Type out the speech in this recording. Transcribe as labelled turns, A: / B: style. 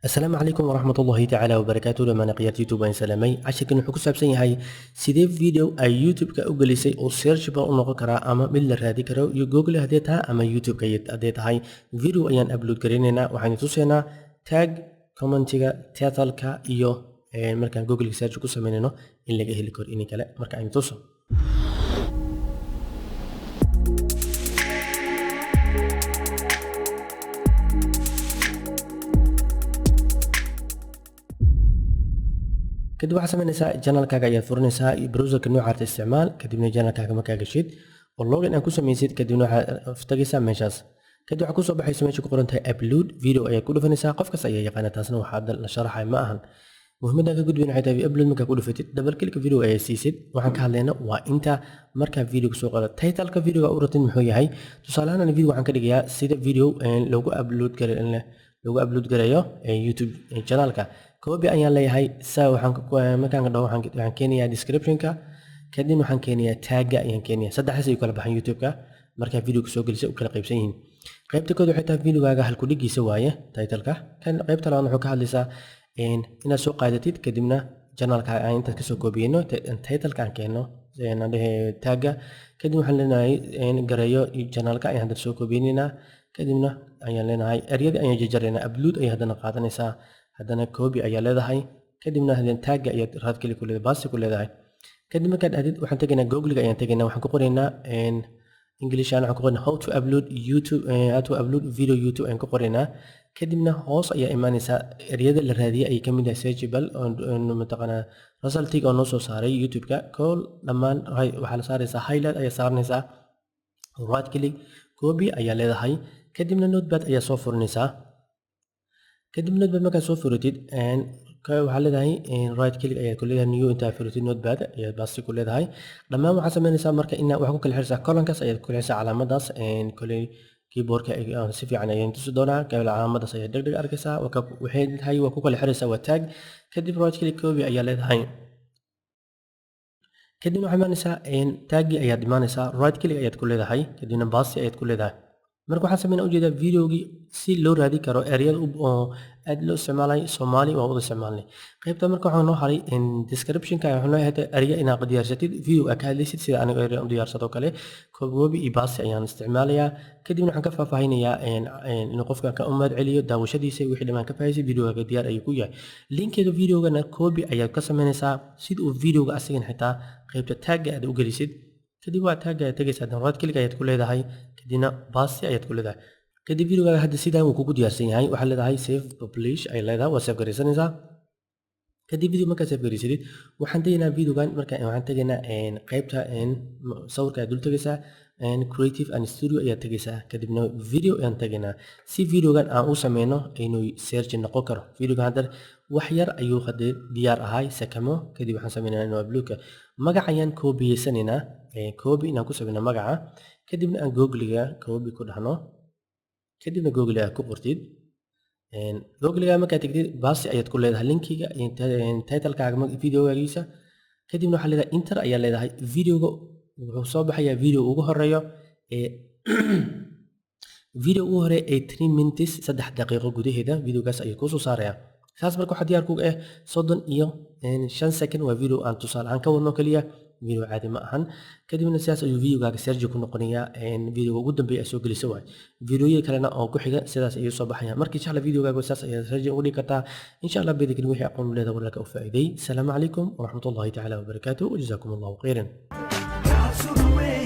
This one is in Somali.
A: Asalaamu calaykum waraxmatullaahi tacaala wabarakaatu. Dhamaan akhyaarta YouTube aan salaamay. Cashirkan wuxuu ku saabsan yahay sidee video ay YouTube-ka u gelisay oo searchable u noqon karaa ama mid la raadi karo iyo Google haddee tahay ama YouTube-ka haddee tahay. Video ayaan upload garaynaynaa, waxaan tusaynaa tag, commentiga, title-ka iyo markaan Google search ku sameynayno in laga heli karo in kale. Marka aynu tuso. Kadib waxaad samaynaysaa channelkaaga ayaad furanaysaa, browserka nooca aad isticmaal. Kadibna channelkaaga markaa gashid oo login aan ku samaysid, kadibna waxaad tagaysaa meeshaas. Kadib waxaa kusoo baxaysa meesha ku qoran tahay upload video ayaad ku dhufanaysaa. Qof kasta ayaa yaqaana, taasna waxaa hadda la sharaxay ma ahan. Muhiimadda ka gudbin waxay tahay upload markaa ku dhufatid, double click video ayaa siisid. Waxaan ka hadlayna waa inta markaa video soo qoro, title-ka videoga u ratid muxuu yahay. Tusaale ahaan video waxaan ka dhigayaa sida video loogu upload gareeyo YouTube channelka. Copy ayaan leeyahay. Saa waxaan markaan dhaho, waxaan keenayaa description-ka, kadib waxaan keenayaa tagga ayaan keenayaa. Saddexdaas ay kala baxaan YouTube-ka markaa video soo gelisay u kala qaybsan yihiin. Qaybta kood waxay tahay videogaaga halku dhigiisa waaye title-ka kan. Qaybta labaad wuxuu ka hadlaysaa inaad soo qaadatid, kadibna channelka aan intaad kasoo koobiyeyno, title-ka aan keenno, aan dhehe tagga. Kadib waxaan leenahay gareeyo channelka ayaan hadda soo koobiyeynaynaa. Kadibna ayaan leenahay eryadii ayaan jarjaraynaa. Upload ayay haddana qaadanaysaa, haddana copy ayaa leedahay, kadibna haddana tagga ayaad right click ku leedahay, paste ku leedahay. Kadib markaad aadid, waxaan tegaynaa Google-ga ayaan tegaynaa. Waxaan ku qoraynaa English aan waxaan ku qoraynaa how to upload YouTube, how to upload video YouTube ayaan ku qoraynaa. Kadibna hoos ayaa imaanaysaa. Eryada la raadiyay ayay kamid tahay searchable mataqaanaa resultiga oo noo soo saaray YouTube-ka. Call dhammaan waxaa la saaraysaa, highlight ayaa saaranaysaa, right click, copy ayaa leedahay. Kadibna Notepad ayaa soo furinaysaa. Kadib Notepad markaad soo furatid, waxaa leedahay right click ayaad ku leedahay, new. Intaa furatid, Notepad ayaad paste ku leedahay. Dhammaan waxaad samaynaysaa marka ina waxaa ku kala xiraysaa colonkaas ayaad ku kala xiraysaa calaamadaas. Koley keyboardka si fiican ayaan tusi doonaa. Calaamadaas ayaad deg deg arkaysaa waxay tahay, waa ku kala xiraysaa, waa tag. Kadib right click, copy ayaa leedahay. Kadibna waxaad imaanaysaa taggii ayaad imaanaysaa, right click ayaad ku leedahay, kadibna paste ayaad ku leedahay. Marka waxaan sameynaa ujeedaa videogii si loo raadi karo ereyada oo aad loo isticmaalay. Soomaali waa wada isticmaalnay qaybta. Marka waxaa noo haray description-ka. Waxaa noo haray erya inaad diyaarsatid video aad ka hadlaysid, sida aniga erya u diyaarsado kale. Copy iyo paste ayaan isticmaalayaa. Kadibna waxaan ka faahfaahinayaa inuu qofka ka u mahad celiyo daawashadiisa, wixii dhammaan ka faa'iidaysay. Videoga diyaar ayuu ku yahay. Linkeeda videogana copy ayaad ka samaynaysaa, sida uu videoga asigana xitaa qaybta tagga aad u gelisid. Kadib waa tagga ayaad tegaysaa, dan right click ayaad ku leedahay, kadibna paste ayaad ku leedahay. Kadib videogaaga hadda sidaan wuu kugu diyaarsan yahay. Waxaad leedahay save publish ay leedahay, waa save garaysanaysaa. Kadib video markaad save garaysadid, waxaan tegaynaa videogan. Marka waxaan tegaynaa qaybta sawirka ayaad dul tegaysaa, creative and studio ayaad tegaysaa, kadibna video ayaan tegaynaa si videogan aan u sameyno inuu search noqon karo. Videogan hadda wax yar ayuu hadda diyaar ahay, sakamo. Kadib waxaan sameynaa inuu uploadka magac ayaan koobiyeysaneynaa, copy inaan ku sameyno magaca, kadibna aan Google-ga copy ku dhahno, kadibna Google aad ku qortid. Google-ga markaad tegtid, paste ayaad ku leedahay linkiga title-kaaga videogaagiisa. Kadibna waxaa leedahay enter ayaa leedahay. Videoga wuxuu soo baxayaa video ugu horeeyo ee video ugu horeeya ee 3 minutes, 3 daqiiqo gudaheeda videogaas ayuu kusoo saarayaa. Saas marka waxaa diyaar kuga ah 35 second. Waa video aan tusaale ahaan ka wadno keliya, video caadi ma ahan. Kadibna sidaas ayuu videogaaga search ku noqonayaa. Videoga ugu dambeeya aad soo gelisa waay. Videoyada kalena oo ku xiga sidaas ayuu soo baxaya. Marka insha Allah videogaaga sidaas ayaad search ugu dhigi kartaa insha Allah. Bidikin wixii aqoon u leedahay walaalka u faa'iiday. Asalaamu calaykum waraxmatullahi tacaala wabarakaatuh, wajazaakum Allahu khayran.
B: God's the way.